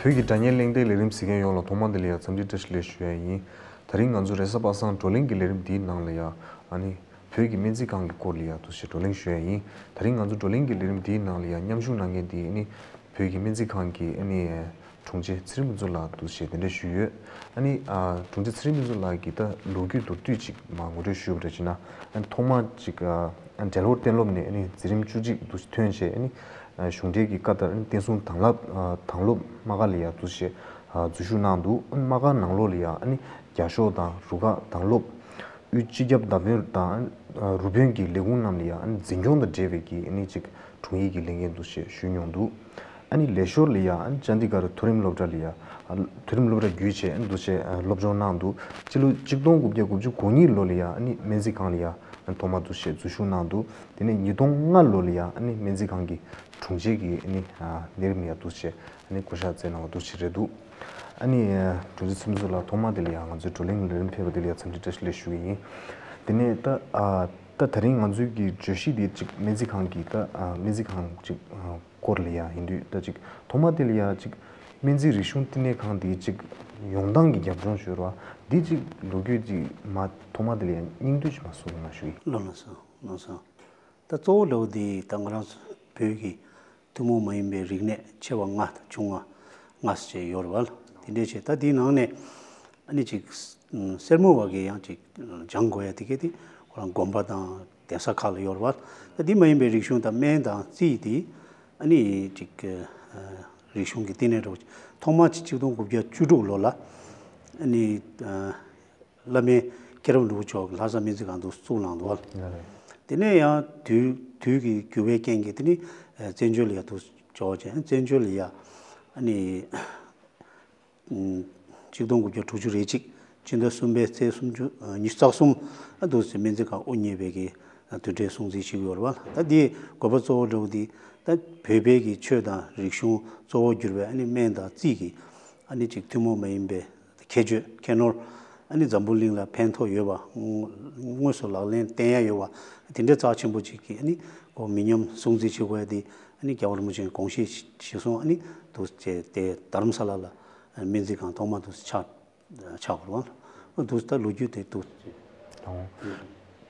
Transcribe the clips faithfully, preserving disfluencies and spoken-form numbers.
བོད་ཀྱི་སྒྲ་སྙན་གླེང་སྟེགས་ལས་རིམ་གཟིགས་མཁན་ཡོངས་ལ་ཐོག་མ་དེ་ལ་ཡང་འཚམས་འདྲི་བཀྲ་ཤིས་བདེ་ལེགས་ཞུ་ཡ་ཡིན། དེ་རིང་ང་ཚོ་རེས་གཟའ་པ་སངས་བགྲོ་གླེང་གི་ལས་རིམ་འདིའི་ནང་ལ་ཡང་ཨ་ནི་བོད་ཀྱི་སྨན་རྩིས་ཁང་གི་སྐོར་ལ་ཡང་འདུག་སེ་བགྲོ་གླེང་ཞུ་ཡ་ཡིན། དེ་རིང་ང་ཚོ་བགྲོ་གླེང་གི་ལས་རིམ་འདིའི་ནང་ལ་ཡང་མཉམ་ཞུགས་གནང་མཁན་དེ་ཨ་ནི་བོད་ཀྱི་སྨན་རྩིས་ཁང་གི་ཨ་ནི་དྲུང་ཆེ་ཚེ་རིང་ཕུན་ཚོགས་ལགས་འདུག་སེ་དེ་འདྲ་ཞུས་ཡོད། ཨ་ནི་ཨ་དྲུང་ཆེ་ཚེ་རིང་ཕུན་ཚོགས་ལགས་ཀྱིས་ད་ལོ་རྒྱུས་མདོར་བསྡུས་ཅིག་མར་ངོ་སྤྲོད་ཞུས་པ་འདྲ་བྱས་ན། ཨ་ནི་ཐོག་མ་ཅིག་ཨ་འབྲས་ལོར་གཏན་སློབ་ནས་ཨ་ནི་འཛིན་རིམ་བཅུ་གཅིག་འདུག་སེ་ཐོན་བྱས། ཨ་ནི་ཨ་གཞུང་འབྲེལ་གྱི་བཀའ་ལྟར་ཨ་ནི་བསྟན་སྲུང་དྭང་བླངས་ཨ་དྭང་སློབ་དམག་སྒར་ལ་ཡང་འདུག་སེ་ཨ་འཛུལ་ཞུགས་གནང་འདུག། ཨ་ནི་དམག་སྒར་ནང་ལོགས་ལ་ཡང་ཨ་ནི་རྒྱ་ཤོག་དང་རུ་ཁག་དྭང་སློབ། དབུས་སྤྱི་ཁྱབ་བརྡ་དཔོན་དང་ཨ་རུ་དཔོན་གྱི་ལས་ཁུངས་རྣམས་ལ་ཡང་ཨ་ནི་འཛིན་སྐྱོང་དང་འབྲེལ་བའི་གི་ཨ་ནི་ཅིག་དྲུང་ཡིག་གི་ལས་འགན་འདུག་སེ་ཞུས་མྱོང་འདུག། ཨ་ནི་ལས་ཞོར་ལ་ཡང་ཨ་ནི་ཅན་དི་གྷར་མཐོ་རིམ་སློབ་གྲྭ་ལ་ཡང་ཨ་མཐོ་རིམ་སློབ་གྲྭ་བརྒྱུད་བྱས་ཨ་ནི་འདུག་སེ་ཨ་སློབ་སྦྱོང་གནང་འདུག། སྤྱི་ལོ་གཅིག་སྟོང་དགུ་བརྒྱ་དགུ་བཅུ་གོ་གཉིས་ལོ་ལ་ཡང་ཨ་ནི་སྨན་རྩིས་ཁང་ལ་ཡང་ཨ་ནི་ཐོག་མ་འདུག་སེ་འཛུལ་ཞུགས་གནང་འདུག། དེ་ནས་ཉིས་སྟོང་ལྔ་ལོ་ལ་ཡང་ཨ་ནི་སྨན་རྩིས་ཁང་གི་དྲུང་ཆེ་གི་ཨ་ནི་ཨ་གནས་རིམ་ལ་ཡང་འདུག་སེ་ཨ་ནི་བསྐོ་གཞག་མཛད་གནང་བ་འདུག་སེ་རེད་འདུག། ཨ་ནི་དྲུང་ཆེ་ཚེ་རིང་ཕུན་ཚོགས་ལགས་ཐོག་མ་དེ་ལ་ཡང་ང་ཚོའི་བགྲོ་གླེང་ལས་རིམ་ཕེབས་པ་དེ་ལ་ཡང་འཚམས་འདྲི་བཀྲ་ཤིས་བདེ་ལེགས་ཞུ་གི་ཡིན། དེ་ནས་ད་ཨ་ད་དེ་རིང་ང་ཚོའི་གི་བརྗོད་གཞི་དེ་ཅིག་སྨན་རྩིས་ཁང་གི་ད་ཨ་སྨན་རྩིས་ཁང་ཅིག་ཨ་སྐོར་ལ་ཡང་ཡིན་དུས། ད་ཅིག་ཐོག་མ་དེ་ལ་ཡང་ཅིག་སྨན་རྩིས་རིག་གཞུང་བསྟི་གནས་ཁང་དེ་ཅིག་ཡོང་སྟངས་ཀྱི་རྒྱབ་ལྗོངས་ཞུ་རོགས། འདི་ཅིག་ལོ་རྒྱུས་ཅིག་མ་ཐོག་མ་དེ་ལ་ཡང་སྙིང་བསྡུས་ཅིག་མ་གསུང་གི་མ་ཞུ་ཡིན། ལགས་ལགས་སོ། ལགས་སོ། ད་གཙོ་བོ་འདྲ་བོ་དེ་ད་ང་རང་ཚོ་བོད་ཀྱི་ཐུན་མོང་མ་ཡིན་པའི་རིག་གནས་ཆེ་བ་ལྔ་དང་ཆུང་བ་ལྔ་ཟེར་བྱས་ཡོད་རེད་བ། དེ་འདྲས་བྱས་ད་དེའི་ནང་ནས་ཨ་ནི་ཅིག་སེར་མོ་བ་གི་ཡང་ཅིག་སྦྱང་དགོས་ཡ་དེ་གས་དེ་ཁོ་རང་དགོན་པ་དང་གདན་ས་ཁག་ལ་ཡོད་རེད་བ། ད་དེ་མ་ཡིན་པའི་རིག་གཞུང་དང་སྨན་དང་རྩིས་དེ་ཨ་ནི་ཅིག་རིག་གཞུང་གི་བསྟི་གནས་འདྲ་བོ་ཅིག་ཐོག་མ་ཅིག་གཅིག་སྟོང་དགུ་བརྒྱ་བཅུ་དྲུག་ལོ་ལ་ཨ་ནི། བླ་སྨན་མཁྱེན་རབ་འབྲུག་མཆོག་གིས་ལྷ་ས་སྨན་རྩིས་ཁང་དུ་བཙུགས་གནང་འདུག་བ། ལགས་རེད། དེ་ནས་ཡང་དུས་དུས་ཀྱི་འགྱུར་བའི་རྐྱེན་གྱིས་དེ་ནི་ཨ་བཙན་བྱོལ་ལ་ཡ་དུ་འབྱོར་བ་བྱས། བཙན་བྱོལ་ལ་ཡ་ཨ་ནི་ཨམ་གཅིག་སྟོང་དགུ་བརྒྱ་དྲུག་ཅུ་རེ་གཅིག་སྤྱི་ཟླ་གསུམ་པའི་ཚེས་སུམ་ཅུ་ཨ་ཉི་ཤུ་རྩ་གསུམ་ཨ་འདུག་སེ་སྨན་རྩིས་ཁང་དབུ་བརྙེས་པའི་གི་ཨ་དུས་དྲན་སྲུང་བརྩི་ཞུས་ཡོད་རེད་བ། ད་འདི་དགོས་པ་གཙོ་བོ་འདྲ་བོ་འདི་ད་བོད་པའི་གི་ཆོས་དང་རིག་གཞུང་གཙོ་བོ་གྱུར་པའི་ཨ་ནི་སྨན་དང་རྩིས་ཀྱི་ཨ་ནི་ཅིག་ཐུན་མོང་མ་ཡིན་པའི་ཁྱད་ཆོས་ཁྱད་ནོར། ཨ་ནི་འཛམ་བུ་གླིང་ལ་ཕན་ཐོགས་ཡོད་པ། དངོས་སུ་ལག་ལེན་བསྟན་ཡ་ཡོད་པ་དེ་འདྲའི་རྩ་ཆེན་པོ་ཅིག་གི་ཨ་ནི་ཁོ་མི་ཉམས་སྲུང་བརྩི་བྱེད་དགོས་ཡ་དེ་ཨ་ནི་རྒྱལ་བ་རིན་པོ་ཆེའི་དགོངས་བཞེད་གཞིར་བཟུང་ཨ་ནི་འདུག་སེ་དེ་རྡ་རམ་ས་ལ་ལ་སྨན་རྩིས་ཁང་ཐོག་མ་འདུག་སེ་ཆགས་ཆགས་པ་རེད་བ། འདུག་སེ་ད་ལོ་རྒྱུས་དེ་འདུག་སེ།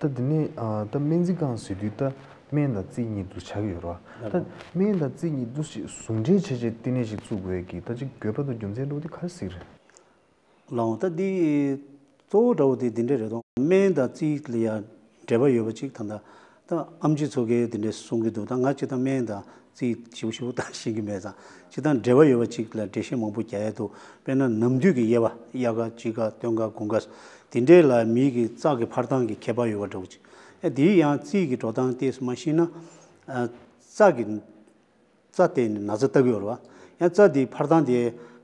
ད་འདི་ནི་ཨ་ད་སྨན་རྩིས་ཁང་ཟེར་དུས་ད་སྨན་དང་རྩིས་གཉིས་འདུག་ཆགས་ཀྱི་ཡོད་རེད་བ། ད་སྨན་དང་རྩིས་གཉིས་འདུག་སེ་ཟུང་འབྲེལ་བྱས་བྱས་བསྟི་གནས་ཤིག་བཙུགས་དགོས་ཀྱི་ད་ཅིག་དགོས་པ་དང་རྒྱུ་མཚན་འདྲ་བོ་དེ་ག་རེ་ཟིག་རེད། ལགས་འོང་། ད་འདི་གཙོ་བོ་འདྲ་བོ་དེ་འདི་འདྲ་རེད་དོ། སྨན་དང་རྩིས་ལ་ཡང་འབྲེལ་བ་ཡོད་པ་ཅིག་ད་ལྟ་ད་ཨེམ་ཆི་ཚོ་གིས་འདི་འདྲ་གསུང་གི་འདུག། ད་ང་སྤྱིར་བཏང་སྨན་དང་རྩིས་ཞིབ་ཞིབ་ད་ཤེས་ཀྱི་མེད་ཙང་། སྤྱིར་བཏང་འབྲེལ་བ་ཡོད་པ་ཅིག་ལ་འགྲེལ་བཤད་མང་པོ་རྒྱག་ཡ་འདུག། དཔེར་ན་ནམ་དུས་ཀྱི་དབྱེ་བ། དབྱར་ཁ་དཔྱིད་ཁ་སྟོན་ཁ་དགུན་ཁ་དེ་འདྲས་ལ་མི་གི་རྩ་གི་འཕར་སྟངས་ཀྱི་ཁྱད་པར་ཡོད་པ་འདྲ་བོ་ཅིག། ཨ་དེའི་ཡང་རྩིས་ཀྱི་འགྲོ་སྟངས་ཏོག་ཙམ་མར་ཤེས་ན། ཨ་རྩ་གི་རྩ་དེ་ནི་ན་ཚ་ལྟ་གི་ཡོད་རེད་བ། ཡང་རྩ་དེའི་འཕར་སྟངས་དེ་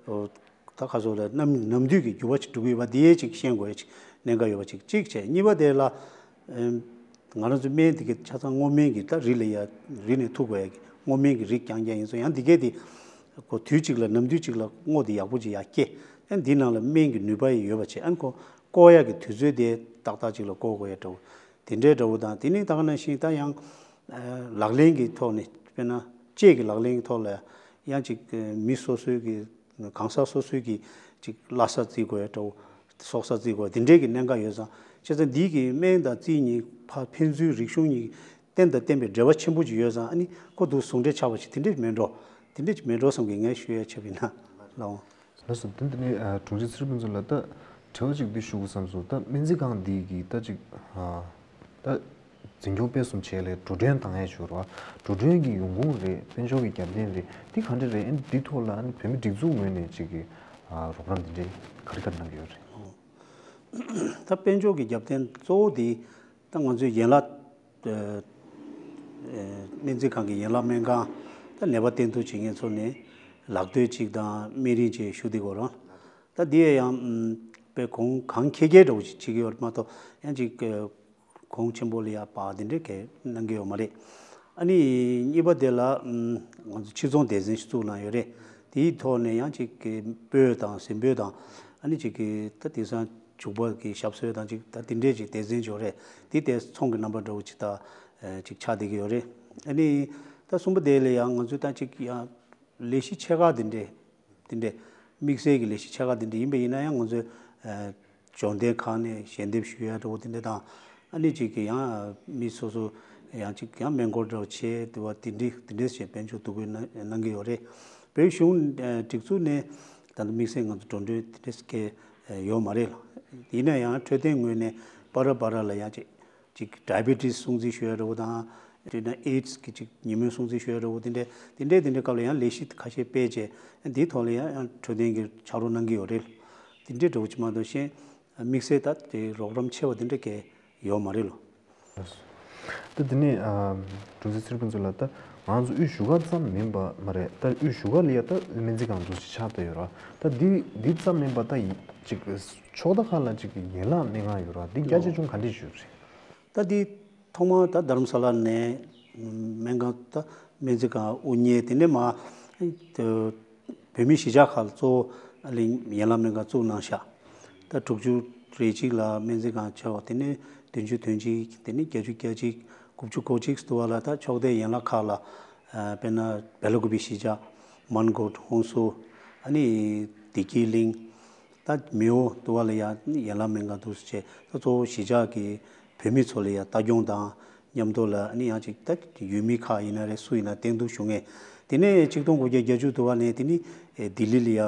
ཨོ་ད་ག་ཚོད་ལ་ནམ་ནམ་དུས་ཀྱི་འགྱུར་བ་ཅིག་འགྲོ་གི་ཡོད་པ་དེ་ཅིག་ཤེས་དགོས་ཡ་ཅིག་གནད་འགག་ཡོད་པ་ཅིག་གཅིག་བྱས། གཉིས་པ་དེ་ལ་ཨེམ་ང་རང་ཚོ་སྨན་དེ་གའི་ཆ་ཚང་སྔོ་སྨན་གྱི་ད་རིགས་ལ་ཡ་རིགས་ནས་ཐུག་དགོས་ཡ་གི་སྔོ་སྨན་གྱི་རིགས་རྐྱང་རྐྱང་ཡིན་ཙང་། ཡང་དེ་གའི་དེ་ཁོ་དུས་གཅིག་ལ་ནམ་དུས་གཅིག་ལ་སྔོ་དེ་ཡག་པོ་ཅིག་ཡར་སྐྱེ། ཨ་འདི་ནང་ལ་སྨན་གྱི་ནུས་པ་ཡི་ཡོད་པ་བྱས། ཨ་ཁོ་བཀོག་ཡ་གི་དུས་ཚོད་དེ་ཏག་ཏག་ཅིག་ལ་བཀོག་དགོས་ཡ་འདྲ་བོ་དེ་འདྲའི་འདྲ་བོ་དང་། དེ་ནི་ད་ག་ནང་བཞིན་ད་ཡང་ཨ་ལག་ལེན་གྱི་ཐོག་ནས་དཔེར་ན་ལྕེ་གི་ལག་ལེན་གྱི་ཐོག་ལ་ཡང་ཅིག་མི་སོ་སོའི་གི་གང་ཟག་སོ་སོའི་གི་ཅིག་བླ་གཟའ་བརྩི་དགོས་ཡ་འདྲ་བོ། སྲོག་གཟའ་བརྩི་དགོས་དེ་འདྲའི་གི་གནད་འགག་ཡོད་ཙང་། བྱས་ཙང་འདི་གི་སྨན་དང་རྩིས་གཉིས་ཕ་ཕན་ཚུན་རིག་གཞུང་གཉིས་རྟེན་དང་བརྟེན་པའི་འབྲེལ་བ་ཆེན་པོ་ཅིག་ཡོད་ཙང་། ཨ་ནི་ཁོ་འདུག་ཟུང་འབྲེལ་ཆགས་པ་ཞིག་དེ་འདྲས་མེད་འགྲོ། དེ་འདྲས་ཅིག་མེད་འགྲོ་བསམ་གི་ངས་ཞུ་ཡ་ཆེ་བ་ཡིན་ན་ལགས་འོང་། ལགས་སོ། དེ་འདི་ནས་ཨ་དྲུང་ཆེ་ཚེ་རིང་ཕུན་ཚོགས་ལགས་ད་དྲི་བ་ཅིག་འདི་ཞུ་དགོས་བསམ་སོང་། ད་སྨན་རྩིས་ཁང་འདི་གི་ད་ཅིག་ཨ་ད་འཛིན་སྐྱོང་སྤེལ་གསུམ་བྱས་ལས་འགྲོ་གྲོན་བཏང་ཡས་ཞུ་རོགས། འགྲོ་གྲོན་གྱི་ཡོང་ཁུངས་རེད། དཔལ་འབྱོར་གྱི་རྒྱབ་རྟེན་རེད། འདི་ག་འདྲ་རེད། ཨ་ནི་འདི་ཐོག་ལ་ཨ་ནི་བོད་མི་སྒྲིག་འཛུགས་ངོས་ནས་ཅིག་གི་ཨ་རོགས་རམ་འདི་འདྲའི་ག་རེ་ག་རེ་གནང་གི་ཡོད་རེད། ད་དཔལ་འབྱོར་གྱི་རྒྱབ་རྟེན་གཙོ་བོ་དེ་ད་ང་ཚོའི་ཡན་ལག་ཨ་ཨ་སྨན་རྩིས་ཁང་གི་ཡན་ལག་སྨན་ཁང་ད་ནད་པ་བསྟེན་གཏུག་བྱེད་མཁན་ཚོ་ནས་ལག་དོད་ཅིག་དང་སྨན་རིན་ཅིག་ཞུ་བསྡད་ཀྱི་ཡོད་རེད། ད་འདི་ཡང་ཨམ་དཔེ་གོང་གང་ཁེ་ཁེ་འདྲ་བོ་ཞིག་བྱེད་ཀྱི་ཡོད་མ་གཏོགས། ཡང་ཅིག་ཨ་གོང་ཆེན་པོ་ལ་ཡ་པ་དེ་འདྲའི་གས་གནང་གི་ཡོད་མ་རེད། ཨ་ནི་གཉིས་པ་དེ་ལ་ཨམ་ང་ཚོ་ཕྱིར་ཚོང་སྡེ་ཚན་ཞིག་བཙུགས་གནང་ཡོད་རེད། དེའི་ཐོག་ནས་ཡང་ཅིག་གི་སྤོས་དང་གཟན་སྤོས་དང་། ཨ་ནི་ཅིག་གི་ད་དེང་སང་བྱུག་པ་གི་ཞབས་སོལ་དང་ཅིག་ད་དེ་འདྲའི་ཅིག་སྡེ་ཚན་ཅིག་ཡོད་རེད། དེ་དེ་ཚོང་གི་རྣམ་པ་འདྲ་བོ་ཅིག་ད་ཨ་ཅིག་ཆགས་བསྡད་ཀྱི་ཡོད་རེད། ཨ་ནི་ད་གསུམ་པ་དེ་ལ་ཡང་ང་ཚོས་ད་ཅིག་ཡང་ལས་གཞི་ཆེ་ཁག་དེ་འདྲའི་ དེ་འདྲས་དམིགས་བསལ་གྱི་ལས་གཞི་ཆེ་ཁག་དེ་འདྲས་ཡིན་པ་ཡིན་ན་ཡང་ང་ཚོས་ཨ་འབྱོར་ལྡན་ཁག་ནས་ཞལ་འདེབས་ཞུ་ཡ་འདྲ་བོ་དེ་འདྲས་དང་། ཨ་ནི་གཅིག་གི་ཡང་མི་སོ་སོ་ཡང་གཅིག་ཡང་སྨན་སྐོར་འདྲ་བོ་བྱས་དེ་བ་དེ་འདྲས་དེ་འདྲས་བྱས་དཔལ་འབྱོར་བསྡུ་སྐོང་གནང་གནང་གི་ཡོད་རེད། བོད་གཞུང་ཨ་སྒྲིག་འཛུགས་ནས་ད་ལྟ་དམིགས་བསལ་ང་ཚོ་འགྲོ་གྲོན་དེ་འདྲས་སྐྱེལ་ཡོད་མ་རེད་ལ། ཡིན་ན་ཡང་འཕྲོད་བསྟེན་ངོས་ནས་པ་ར་པ་ར་ལ་ཡང་གཅིག་ཅིག་ཌའི་བི་ཊི་སི་སྲུང་བརྩི་ཞུ་ཡ་འདྲ་བོ་དང་། དེ་ནས་ཨེ་ཌི་སི་གི་ཅིག་ཉེན་མོའི་སྲུང་བརྩི་ཞུ་ཡ་འདྲ་བོ་དེ་འདྲའི་དེ་འདྲའི་དེ་འདྲའི་སྐབས་ལ་ཡང་ལས་གཞི་ཁ་ཤས་སྤེལ་བྱས་འདིའི་ཐོག་ལ་ཡང་འཕྲོད་བསྟེན་གྱི་ཕྱག་རོགས་གནང་གི་ཡོད་རེད། དེ་འདྲའི་འདྲ་བོ་ཅིག་མ་གཏོགས་གཞན་དམིགས་བསལ་ད་དེ་རོགས་རམ་ཆེ་བ་དེ་འདྲ་གས་ཡོད་མ་རེད་ལོ། ད་དེ་ནས་ཨ་དྲུང་ཆེ་ཚེ་རིང་ཕུན་ཚོགས་ལགས། ད་ང་ཚོ་དབུས་བཞུགས་སྒར་ཙམ་མིན་པ་མ་རེད། ད་དབུས་བཞུགས་སྒར་ལ་ཡ་ད་དབུས་སྨན་རྩིས་ཁང་འདུག་ཅིག་ཆགས་བསྡད་ཡོད་ར། ད་འདི་འདི་ཙམ་མིན་པ་ད་ཡི་ཅིག་ཕྱོགས་མཐའ་ཁག་ལ་ཅིག་ཡན་ལག་སྨན་ཁང་ཡོད་ར། འདི་རྒྱ་ཆེ་ཆུང་ག་འདྲས་ཞིག་ཡོད་རེད། ད་འདི་ཐོག་མར་ད་རྡ་རམ་ས་ལ་ནས་སྨན་ཁང་ད་སྨན་རྩིས་ཁང་དབུ་བརྙེས། དེ་ནས་མ་བོད་མི་གཞིས་ཆགས་ཁག་ལ་གཙོ་བོ་ཨ་ལི་ཡན་ལག་སྨན་ཁང་བཙུགས་གནང་ཤག་ད་དྲུག་ཅུ་རེ་གཅིག་ལ་སྨན་རྩིས་ཁང་ཆགས་པ། དེ་ནས་བདུན་ཅུ་དོན་གཅིག་དེ་ནས་བརྒྱད་ཅུ་གྱ་གཅིག་དགུ་བཅུ་གོ་གཅིག་འདུག་བ་ལ། ད་ཕྱོགས་མཐའི་ཡན་ལག་ཁག་ལ་ཨ་དཔེར་ན་སྦེ་ལ་ཀུ་པེ་གཞིས་ཆགས། མོན་གྷོ། ཧུན་སུར། ཨ་ནི་བདེ་སྐྱིད་གླིང་། ད་མེའོ་འདུག་བ་ལ་ཡ་ཡན་ལག་སྨན་ཁང་འདུག་སེ་བྱས། ད་གཙོ་བོ་གཞིས་ཆགས་ཀྱི་བོད་མི་ཚོ་ལ་ཡ་ལྟ་སྐྱོང་དང་མཉམ་དུ་ལ་ཨ་ནི་ཡང་ཅིག་ད་ཡུལ་མི་ཁག་ཡིན་ན་རེད། སུ་ཡིན་ན་བསྟེན་གཏུག་ཞུ་མཁན། དེ་ནས་ཆིག་སྟོང་དགུ་བརྒྱ་བརྒྱད་ཅུ་འདུག་བ་ནས་དེ་ནི་ཨེ་ལྡི་ལི་ལ་ཡ་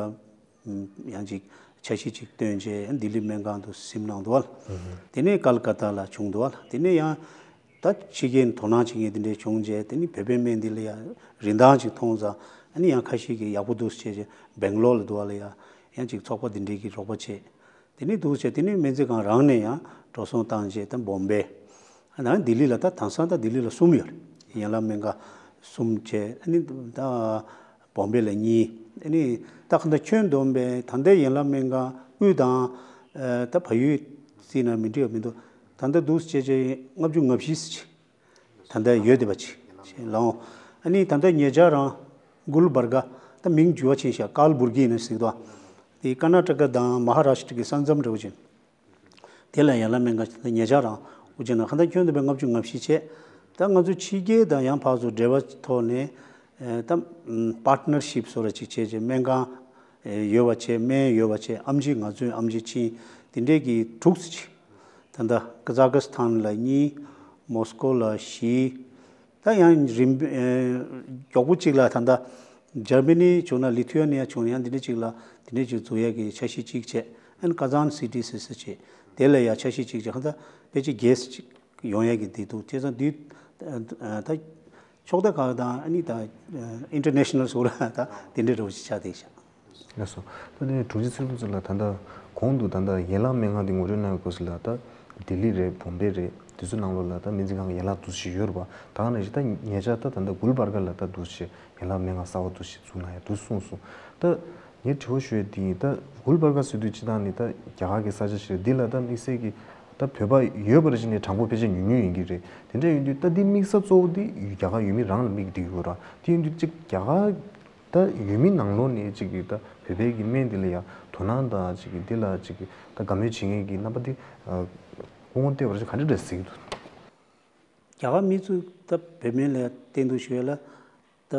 ཡང་ཅིག་འཆར་གཞི་ཅིག་བཏོན་རྗེས་ལྡི་ལི་སྨན་ཁང་དུ་ཟིན་གནང་འདུག་བ་ལ། དེ་ནས་ཀལ་ཀ་ཏ་ལ་བྱུང་འདུག་བ་ལ། དེ་ནས་ཡང་ད་ཕྱི་རྒྱལ་དོ་སྣང་བྱེད་མཁན་དེ་འདྲས་བྱུང་རྗེས་དེ་ནི་བོད་པའི་སྨན་འདི་ལ་ཡང་རིན་ཐང་ཅིག་མཐོང་ཙང་ཨ་ནི་ཡང་ཁ་ཤས་ཀྱིས་ཡག་པོ་འདུག་ཟེར་བྱས་རྗེས་སྦེང་ལོར་ལ་འདུག་བ་ལ་ཡང་ཡང་ཅིག་ཚོགས་པ་འདི་འདྲས་ཀྱིས་རོགས་པ་བྱས། དེ་ནི་འདུག་ཟེར་བྱས་དེ་ནི་སྨན་རྩིས་ཁང་རང་ནས་ཡང་འགྲོ་སོང་བཏང་རྗེས་ད་བོམ་བེ། ཨ་ནི་ལྡི་ལི་ལ་ད་དེང་སང་ད་ལྡི་ལི་ལ་གསུམ་ཡོད་རེད། ཡན་ལག་སྨན་ཁང་གསུམ་བྱས། ཨ་ནི་ད་བོམ་བེ་ལ་གཉིས། ཨ་ནི་ད་གང་ལྟར་ཁྱོན་བསྡོམས་པས་ད་ལྟའི་ཡན་ལག་སྨན་ཁང་དབུས་དང་ཨ་ད་བལ་ཡུལ་བརྩིས་ན་མི་འགྲིག་པ་མི་འདུག་ད་ལྟ་འདུག་སེ་བྱས་བྱས་ལྔ་བཅུ་ང་བཞི་ཙམ་ཅིག་ད་ལྟ་ཡོད་བསྡད་པ་ཅིག་ལའོ། ཨ་ནི་ད་ལྟ་ཉེ་ཆར་རང་གུལ་བར་ག་ད་མིང་འགྱུར་བ་ཕྱིན་ཤག་ཀལ་བུར་གི་ཡིན་ན་ཟེར་གི་འདུག་དེ་ཀར་ན་ཊ་ཀ་དང་མ་ཧ་རཱ་ཤི་ཊ་གི་ས་མཚམས་འདྲ་བོ་ཅིག་དེ་ལ་ཡན་ལག་སྨན་ཁང་ཉེ་ཆར་རང་དབུ་ཅན་ན་གང་ལྟར་ཁྱོན་བསྡོམས་པས་ལྔ་བཅུ་ང་བཞི་བྱས། ད་ང་ཚོ་ཕྱི་རྒྱལ་དང་ཡང་ཕར་ཚུར་འབྲེལ་བ་ཐོག་ནས་ཨེ་ད་པར་ཊི་ནར་ཤིབ་བཟོ་འདྲ་ཅིག་བྱས་རྗེས་སྨན་ཁང་ཨེ་ཡོད་པ་བྱས། སྨན་ཡོད་པ་བྱས། ཨེམ་ཆི་ང་ཚོའི་ཨེམ་ཆི་ཕྱིན་དེ་འདྲས་ཀྱི་དྲུག་ཙམ་ཅིག་ད་ལྟ་ཀ་ཛ་ཀི་སི་ཐན་ལ་གཉིས། མོ་སི་ཀོ་ལ་བཞི། ད་ཡང་རིམ་པས་ཨེ་མགྱོགས་པོ་གཅིག་ལ་ད་ལྟ་འཇར་མ་ནི་བྱུང་ན་ལི་ཐུ་ཨེ་ནི་ཡ་བྱུང་ན་ཡང་འདི་འདྲ་གཅིག་ལ་འདི་འདྲ་གཅིག་འཛུགས་ཡག་གི་འཆར་གཞི་གཅིག་བྱས། ཨན་ཀ་ཛན་སི་ཊི་ཟེར་ས་བྱས། དེ་ལ་ཡ་འཆར་གཞི་གཅིག་བྱས། ད་ལྟ་ཕལ་ཆེར་རྒྱས་སུ་གཅིག་ཡོང་ཡག་གི་འདི་འདུག་བྱས་ཙང་འདི་ཨ་ད་ཕྱོགས་མཐའ་ཁག་དང་ཨ་ནི་ད་ཨིན་ཊར་ནེ་ཤ་ནལ་ཟེར་བ་ད་དེ་འདྲ་འདྲ་བོ་ཞིག་ཆགས་བསྡད་ཤག་ལགས་སོ། ད་དེ་ནས་དྲུང་ཆེ་ཚེ་རིང་ཕུན་ཚོགས་ལགས། ད་ལྟ་གོང་དུ་ད་ལྟ་ཡན་ལག་སྨན་ཁང་འདི་ངོ་སྤྲོད་གནང་བའི་སྐབས་སུ་ལ་ད་ལྡི་ལི་རེད། བོམ་བེ་རེད། དེ་ཚོའི་ནང་ལོགས་ལ་ད་སྨན་རྩིས་ཁང་གི་ཡན་ལག་འདུག་སེ་ཡོད་རེད་པ། ད་ག་ནང་བཞིན་ད་ཉེ་ཆར་ད་ད་ལྟ་གུལ་བར་ག་ལ་ད་འདུག་སེ་ཡན་ལག་སྨན་ཁང་གསར་པ་འདུག་སེ་བཙུགས་གནང་ཡ་འདུག་གསུངས་སོང་། ད་ངས་དྲི་བ་ཞུ་ཡ་འདི་ཡིན། ད་གུལ་བར་ག་ཟེར་དུས་སྤྱིར་བཏང་ནི་ད་རྒྱ་གར་གྱི་ས་ཆ་ཞིག་རེད། འདི་ལ་ད་དམིགས་བསལ་གྱི་ད་བོད་པ་ཡོད་པ་རེད་ཅེས་ནས་གྲངས་འབོར་ཕལ་ཆེར་ཉུང་ཉུང་ཡིན་གྱི་རེད། དེ་འདྲ་ཡིན་དུས་ད་འདི་དམིགས་ས་གཙོ་བོ་འདི་རྒྱ་གར་ཡུལ་མི་རང་ལ་དམིགས་བསྡད་ཡོད་ར། དེ་ཡིན་དུས་གཅིག་རྒྱ་གར་ད་ཡུལ་མི་ནང་ལོགས་ནས་གཅིག་གིས་ད་བོད་པའི་གི་སྨན་འདི་ལ་ཡང་དོ་སྣང་དང་གཅིག་གིས་འདི་ལ་གཅིག་གིས་ད་དགའ་མོས་བྱེད་མཁན་གྱི་རྣམ་པ་འདི་སྐུ་ངོ་བལྟས་པར་ག་འདྲ་འདྲ་གཟིགས་འདུག་རྒྱ་གར་མི་ཚོས་ད་བོད་སྨན་ལ་བསྟེན་གཏུག་ཞུ་ཡ་ལ་ད་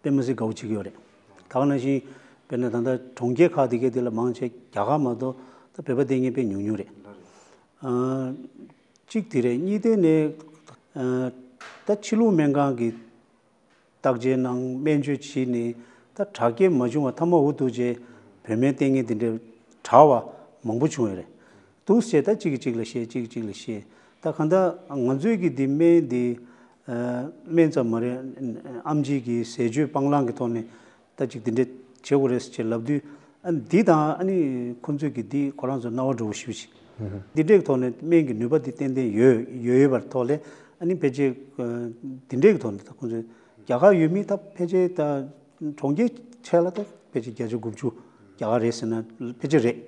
དཔེ་མི་སྲིད་དགའ་བོ་བྱེད་ཀྱི་ཡོད་རེད། ད་ག་ནང་བཞིན་དཔེར་ན་ད་ལྟ་གྲོང་ཁྱེར་ཁག་དེ་གའི་དེ་ལ་མང་ཆེ་རྒྱ་གར་མ་གཏོགས་ད་བོད་པ་བསྟེན་མཁན་དཔེ་ཉུང་ཉུང་རེད། ཨ་གཅིག་དེ་རེད། གཉིས་དེ་ནས་ཨ་ད་ཕྱི་ལུགས་སྨན་ཁང་གི་བརྟག་དཔྱད་གནང་། སྨན་བཅོས་བྱས་ནས་ད་དྲག་སྐྱེད་མ་བྱུང་བ་ཐ་མ་འུ་ཐུག་རྗེས་བོད་སྨན་བསྟེན་མཁན་དེ་འདྲ་དྲག་པ་མང་པོ་བྱུང་ཡོད་རེད། འདུག་སེ་བྱས་ད་གཅིག་གིས་གཅིག་ལ་བཤད། གཅིག་གིས་གཅིག་ལ་བཤད། ད་གང་ལྟར་ང་ཚོའི་གི་འདི་སྨན་འདི་ཨ་སྨན་ཙམ་མ་རེད། ཨེམ་ཆི་གི་ཟས་སྤྱོད་སྤང་བླང་གི་ཐོག་ནས་ད་ཅིག་འདི་འདྲ་བྱེད་དགོས་རེད་ཟེར་ལབ་དུས། ཨ་འདི་དང་ཨ་ནི་ཁོང་ཚོས་ཀྱི་འདི་ཁོ་རང་ཚོ་རྣ་བ་འགྲོ་བོ་ཞེ་པོ་ཅིག་འདི་འདྲའི་ཐོག་ནས་སྨན་གྱི་ནུས་པ་འདི་ཏན་ཏན་ཡོད་ཡོད་ཡོད་པར་ཐོག་ལས། ཨ་ནི་ཕལ་ཆེར་ཨ་འདི་འདྲའི་ཐོག་ནས་ད་ཁོང་ཚོས་རྒྱ་གར་ཡུལ་མི་ད་ཕལ་ཆེར་ད་གྲོང་ཁྱེར་ཆེ་ལ་ད་ཕལ་ཆེར་བརྒྱ་ཆ་དགུ་བཅུ་རྒྱ་གར་རེད་ཟེར་ན་ཕལ་ཆེར་རེད།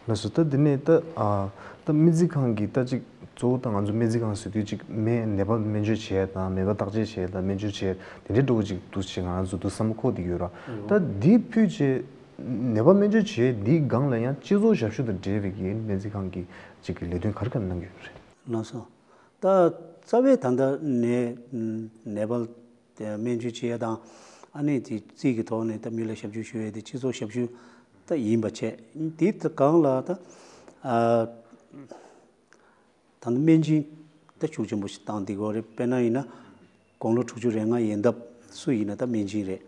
ལགས་སོ། ད་འདི་ནས་ད་ཨ་ད་སྨན་རྩིས་ཁང་གི་ད་ཅིག་གཙོ་བོ་ད་ང་ཚོ་སྨན་རྩིས་ཁང་ཟེར་དུས་ཅིག་སྨན་ནད་པ་སྨན་བཅོས་བྱས་དང་། ནད་པ་བརྟག་དཔྱད་བྱས་དང་། སྨན་བཅོས་བྱས། དེ་འདྲའི་འགྲོ་བ་ཅིག་འདུག་ཅེས་ང་རང་ཚོ་འདུག་བསམ་བློ་འཁོར་བསྡད་ཡོད་ར། ད་འདི་ཕུད་བྱས་ནད་པ་སྨན་བཅོས་བྱས་འདིའི་སྒང་ལ་ཡང་སྤྱི་ཚོགས་ཞབས་ཞུ་དང་འབྲེལ་བའི་གི་སྨན་རྩིས་ཁང་གི་ཅིག་གི་ལས་དོན་ག་རེ་ག་རེ་གནང་གི་ཡོད་རེད། ལགས་སོ། ད་རྩ་བའི་ད་ལྟ་ནད་ནད་པ་དེ་སྨན་བཅོས་བྱེད་ཡ་དང་ ཨ་ནི་དེ་རྩིས་ཀྱི་ཐོག་ནས་ད་མི་ལ་ཞབས་ཞུ་ཞུ་ཡས་དེ་སྤྱི་ཚོགས་ཞབས་ཞུ་ད་ཡིན་པ་བྱས། དེ་ད་གང་ལ་ད་ཨ་ད་ནི་སྨན་སྦྱིན་ད་ཤུགས་ཆེན་པོ་ཞིག་བཏང་བསྡད་ཀྱི་ཡོད་རེད། དཔེར་ན་ཡིན་ན། དགུང་ལོ་དྲུག་ཅུ་རེ་ལྔ་ཡན་འདབ་སུ་ཡིན་ན་ད་སྨན་སྦྱིན་རེད།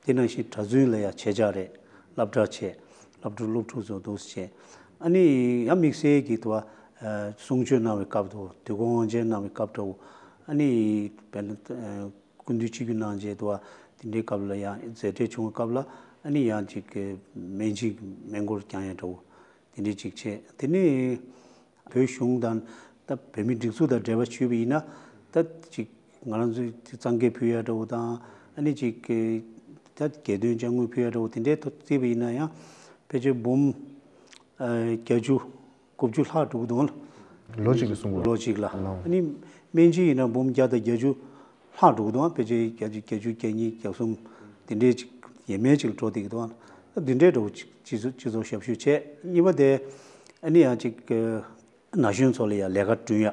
དེ་ནང་བཞིན་གྲྭ་བཙུན་ལ་ཡང་ཆེད་བཅར་རེད། སློབ་གྲྭ་བྱས། སློབ་ཕྲུག་སློབ་ཕྲུག་ཚོ་འདུག་སེ་བྱས། ཨ་ནི་ཡང་དམིགས་བསལ་གྱི་དུ་བ་གསུང་ཆོས་གནང་བའི་སྐབས་དུ་དུས་འཁོར་དབང་ཆེན་གནང་བའི་སྐབས་འདྲ་བོ། ཨ་ནི་དཔེར་ན་སྐུ་མདུན་ཆིབས་བསྒྱུར་གནང་རྗེས་དུ་བ་དེ་འདྲའི་སྐབས་ལ་ཡང་མཛད་བྲེལ་བྱུང་བའི་སྐབས་ལ། ཨ་ནི་ཡང་ཅིག་སྨན་སྦྱིན་སྨན་སྐོར་བསྐྱངས་ཡ་འདྲ་བོ། དེ་འདྲའི་ཅིག་བྱས། དེ་ནས་བོད་གཞུང་དང་ད་བོད་མིའི་སྒྲིག་འཛུགས་དང་འབྲེལ་བ་ཆོད་པ་ཡིན་ན། ད་ཅིག་ང་རང་ཚོས་ཅིག་གཙང་ཁེ་ཕུལ་ཡ་འདྲ་བོ་དང་། ཨ་ནི་ཅིག་ད་རྒྱལ་དོན་ཅ་དངོས་ཕུལ་ཡ་འདྲ་བོ་དེ་འདྲའི་ཐོག་བརྩིས་པ་ཡིན་ན་ཡང་། ཕལ་ཆེར་འབུམ་ཨ་བརྒྱད་ཅུ་དགུ་བཅུ་ལྷག་འགྲོ་གི་འདུག་ལོ་གཅིག་ལ་གསུང་དགོས། ལོ་གཅིག་ལ། ལོ། ཨ་ནི་སྨན་སྦྱིན་ཡིན་ན་འབུམ་བརྒྱ་དང་བརྒྱད་ཅུ་ལྷག་འགྲོ་གི་འདུག་ཕལ་ཆེར་བརྒྱད་ཅུ་བརྒྱད་ཅུ་གྱ་གཉིས་གྱ་གསུམ་དེ་འདྲའི་ཅིག་ཡས་མས་ཅིག་འགྲོ་བསྡད་ཀྱི་འདུག་ཨ་དེ་འདྲའི་འདྲ་བོ་ཅིག་སྤྱི་ཚོགས་སྤྱི་ཚོགས་ཞབས་ཞུ་བྱས། གཉིས་པ་དེ་ཨ་ནི་ཡང་ཅིག་ན་གཞོན་ཚོ་ལ་ཡང་ལས་ཀ་བསྐྲུན་ཡ།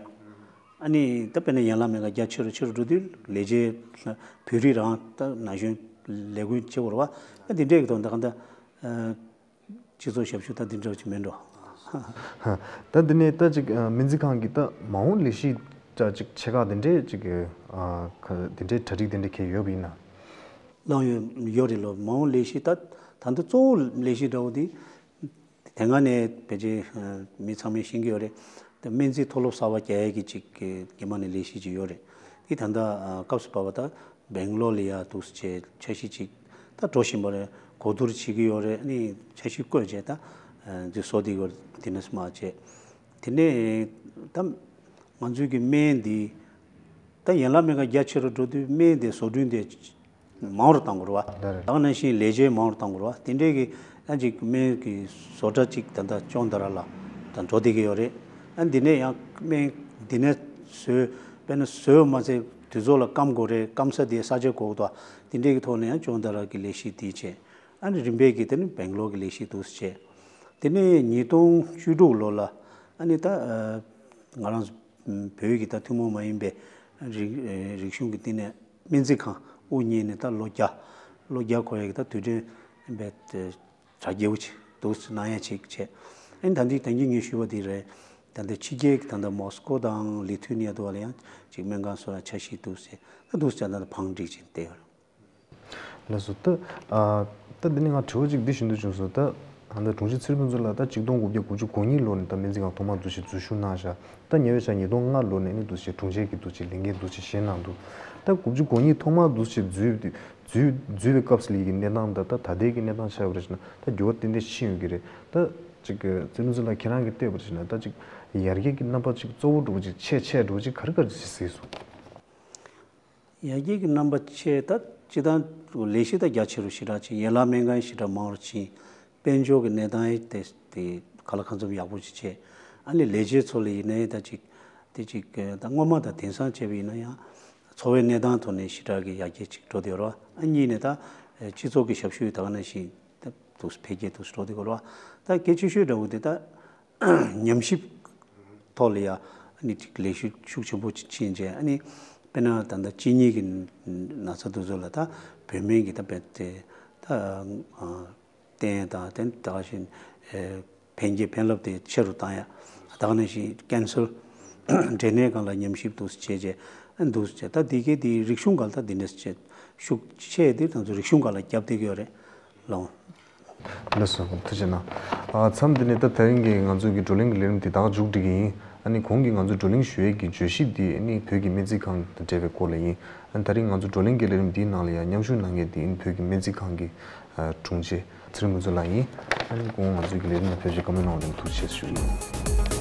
ཨ་ནི་ད་དཔེར་ན་ཡན་ལག་སྨན་ཁང་རྒྱ་ཆེ་རུ་ཆེ་རུ་འགྲོ་དུས་ལས་བྱེད་བོད་རིགས་རང་ད་ན་གཞོན་ལས་ཀུན་བྱེད་དགོས་རེད་བ། ཨ་དེ་འདྲའི་གི་ཐོག་ད་ག་ད་སྤྱི་ཚོགས་ཞབས་ཞུ་ད་འདི་འདྲ་ཅིག་མིན་འགྲོ། ད་འདི་ནས་ད་ཅིག་སྨན་རྩིས་ཁང་གི་ད་མ་འོངས་ལས་གཞི་ད་ཅིག་ཆེ་ཁག་དེ་འདྲའི་ཅིག་གི་ཨ་ཁ་དེ་འདྲའི་གྲ་སྒྲིག་དེ་འདྲ་གས་ཡོད་པ་ཡིན་ན། བླངས་ཡོད་ཡོད་རེད་ལོ། མ་འོངས་ལས་གཞི་ད་ད་ལྟ་གཙོ་བོ་ལས་གཞི་འདྲ་བོ་དེ་དེ་སྔ་ནས་ཕལ་ཆེར་མི་ཚང་མས་ཤེས་ཀྱི་ཡོད་རེད། ད་སྨན་རྩིས་མཐོ་སློབ་གསར་པ་རྒྱག་ཡས་ཀྱི་ཅིག་གི་རྗེས་མ་ནས་ལས་གཞི་ཅིག་ཡོད་རེད། དེ་ད་ལྟ་སྐབས་སུ་བབས་པ་ད། སྦེང་ལོར་ལ་ཡ་འདུག་སེ་བྱས་འཆར་གཞི་ཅིག་ད་འགྲོ་བཞིན་པ་རེད། གོ་བསྡུར་བྱེད་ཀྱི་ཡོད་རེད། ཨ་ནི་འཆར་གཞི་བཀོད་བྱས་ད་འདི་བཟོ་བསྡད་ཡོད་རེད། དེ་ནས་མར་བྱས། དེ་ནས་ད་ང་ཚོའི་གི་སྨན་འདི་ད་ཡན་ལག་སྨན་ཁང་རྒྱ་ཆེ་རུ་འགྲོ་དུས་སྨན་དེ་བཟོ་སྐྲུན་དེ་མང་རུ་གཏང་དགོས་རེད་བ། ད་ག་ནང་བཞིན་ལས་བྱེད་མང་རུ་གཏང་དགོས་རེད་བ། དེ་འདྲའི་གི་ཨ་ཅིག་སྨན་གི་བཟོ་གྲྭ་ཅིག་ད་ལྟ་ཅོང་ད་ར་ལ་ད་འགྲོ་བསྡད་ཀྱི་ཡོད་རེད། ཨ་འདི་ནས་ཡང་སྨན་འདི་ནས་བཟོས། དཔེར་ན་བཟོས་མ་ཚད་དུས་ཚོད་ལ་སྐམ་དགོས་རེད། སྐམ་ས་དེ་ས་ཆ་དགོས་འདུག་དེ་འདྲའི་གི་ཐོག་ནས་ཡང་ཅོང་ད་ར་གི་ལས་གཞི་དེ་བྱས། ཨ་ནི་རིམ་པས་ཀྱི་དེ་ནི་སྦེང་ལོར་གི་ལས་གཞི་འདུག་སེ་བྱས། དེ་ནས་ཉིས་སྟོང་བཅུ་དྲུག་ལོ་ལ་ཨ་ནི་ད་ང་རང་བོད་ཀྱི་ད་ཐུན་མོང་མ་ཡིན་པའི་རིག་རིག་གཞུང་གི་སྟེང་ནས་སྨན་རྩིས་ཁང་དབུ་བརྙེས་ནས་ད་ལོ་བརྒྱ་ལོ་བརྒྱ་འཁོར་ཡས་ཀྱི་ད་དུས་དྲན་ཡིན་པའི་གྲ་རྒྱས་པོ་ཅིག་འདུག་གནང་ཡ་ཅིག་བྱས། ཨ་ནི་ད་འདི་ད་གིན་ངས་ཞུས་པ་དེ་རེད། ད་ལྟ་ཕྱི་རྒྱལ་གྱི་ད་ལྟ་མོ་སི་ཀོ་དང་ལི་ཐུ་ནི་ཡ་དུ་བ་ལ་ཡང་ཅིག་སྨན་ཁང་བཟོ་ཡ་འཆར་གཞི་འདུག་ཟེར། ད་འདུག་ཟེར་ད་ལྟ་བང་སྒྲིག་བྱས་བསྡད་ཡོད་རེད། ལགས་སོ། ད་ཨ་ད་འདི་ནི་ང་དྲི་བ་ཅིག་འདི་ཞུ་འདོད་བྱུང་སོང་། ད་ད་ལྟ་དྲུང་ཆེ་ཚེ་རིང་ཕུན་ཚོགས་ལགས་ད་ཆིག་སྟོང་དགུ་བརྒྱ་དགུ་བཅུ་གོ་གཉིས་ལོ་ནས་ད་སྨན་རྩིས་ཁང་ཐོག་མར་འདུག་སེ་འཛུལ་ཞུགས་གནང་བཞག་ད་ཉེ་བའི་ཆར་ཉིས་སྟོང་ལྔ་ལོ་ནས་ནི་འདུག་སེ་དྲུང་ཆེ་གི་འདུག་སེ་ལས་འགན་འདུག་སེ་བཞེས་གནང་འདུག་ད་དགུ་བཅུ་གོ་གཉིས་ཐོག་མར་འདུག་སེ་འཛུལ་འཛུལ་འཛུལ་བའི་སྐབས་སུ་ལས་ཀྱི་གནས་སྟངས་དང་ད་ད་ལྟའི་གི་གནས་སྟངས་ཆ་བཞག་པ་རེད་ཟེར་ན་ད་འགྱུར་བ་ཏན་ཏན་ཕྱིན་ཡོད་ཀྱི་རེད། ད་ཅིག་ཚེ་རིང་ཕུན་ཚོགས་ལགས་ཁྱེད་རང་གིས་བལྟས་པ་རེད་ཟེར་ན་ད་ཅིག་ཡར་རྒྱས་ཀྱི་རྣམ་པ་ཅིག་གཙོ་བོ་འགྲོ་བ་ཅིག་ཆེ་ཆེ་འགྲོ་བ་ཅིག་ག་རེ་ག་རེ་ཅིག་གཟིགས་སོང་། ཡར་རྒྱས་ཀྱི་རྣམ་པ་ཆེ་ད་སྤྱི་བཏང་ལས་གཞི་ད་རྒྱ་ཆེ་རུ་ཞེ་དྲག་ཕྱིན། ཡན་ལག་སྨན་ཁང་ཞེ་དྲག་མང་རུ་ཕྱིན། དཔལ་འབྱོར་གྱི་གནས་སྟངས་དེ་དེ་ག་ལ་གང་འཚམ་ཡག་པོ་ཅིག་བྱས། ཨ་ནི་ལས་བྱེད་ཚོ་ལ་ཡིན་ནའི་ད་ཅིག་དེ་ཅིག་ད་སྔོན་མ་དང་དེང་སང་བྱས་པ་ཡིན་ན་ཡང་འཚོ་བའི་གནས་སྟངས་ཐོག་ནས་ཞེ་དྲག་གི་ཡར་རྒྱས་ཅིག་འགྲོ་བསྡད་ཡོད་རེད་བ། ཨ་གཉིས་ནས་ད་སྤྱི་ཚོགས་ཀྱི་ཞབས་ཞུ་ད་ག་ནང་བཞིན་ད་འདུག་འཕེལ་རྒྱས་འདུག་འགྲོ་བསྡད་ཡོད་རེད་བ། ད་གལ་ཆེ་ཤོས་འདྲ་བོ་དེ་ད་ཉམས་ཞིབ་ཐོག་ལ་ཡང་ཨ་ནི་ཅིག་ལས་ཞུགས་ཤུགས་ཆེན་པོ་ཅིག་ཕྱིན་རྗེས། ཨ་ནི་དཔེར་ན་ད་ལྟ་གཅིན་སྙི་གི་ན་ཚ་དེ་ཚོ་ལ་ད་བོད་སྨན་གྱི་ད་དཔེ་དེ་ད་བསྟེན་དང་དེ་ད་ག་བཞིན་ཨེ་ཕན་སྐྱེད་ཕན་རླབས་དེ་ཆེ་རུ་བཏང་ཡ། ད་ག་ནང་བཞིན་ཀན་སར་འབྲས་ནད་སྒང་ལ་ཉམས་ཞིབ་འདུག་སེ་བྱས་རྗེས་ཨ་འདུག་སེ་བྱས། ད་འདི་གའི་དེ་རིག་གཞུང་སྒང་ལ་ད་འདི་འདྲ་བྱས་ཤུགས་ཆེ་དེ་ང་ཚོ་རིག་གཞུང་སྒང་ལ་བརྒྱབ་བསྡད་ཀྱི་ཡོད་རེད། ལགས་སོ། ཐུགས་རྗེ་གནང་། ཨ་མཚམས་འདི་ནས་ད་དེ་རིང་གི་ང་ཚོའི་གི་བགྲོ་གླེང་གི་ལས་རིམ་འདི་དག་མཇུག་སྒྲིལ་གྱི་ཡིན། ཨ་ནི་གོང་གི་ང་ཚོའི་བགྲོ་གླེང་ཞུ་ཡས་ཀྱི་བརྗོད་གཞི་འདི་ཨ་ནི་བོད་ཀྱི་སྨན་རྩིས་ཁང་དང་འབྲེལ་བའི་སྐོར་ལ་ཡིན། ཨ་ནི་དེ་རིང་ང་ཚོའི་བགྲོ་གླེང་གི་ལས་རིམ་འདིའི་ནང་ལ་ཡང་མཉམ་ཞུགས་གནང་མཁན་འདི་ཨ་ནི་བོད་ཀྱི་སྨན་རྩིས་ཁང་གི་ཨ་དྲུང་ཆེ་ཚེ་རིང་ཕུན་ཚོགས་ལགས་ཡིན། ཨ་ནི་ཁོང་ང་ཚོའི་གི་ལས་རིམ་ནང་ཕེབས་བྱས་བཀའ་མོལ་གནང་བ་ལ་ཐུགས་རྗེ་ཆེ་ཞུ་གི་ཡིན།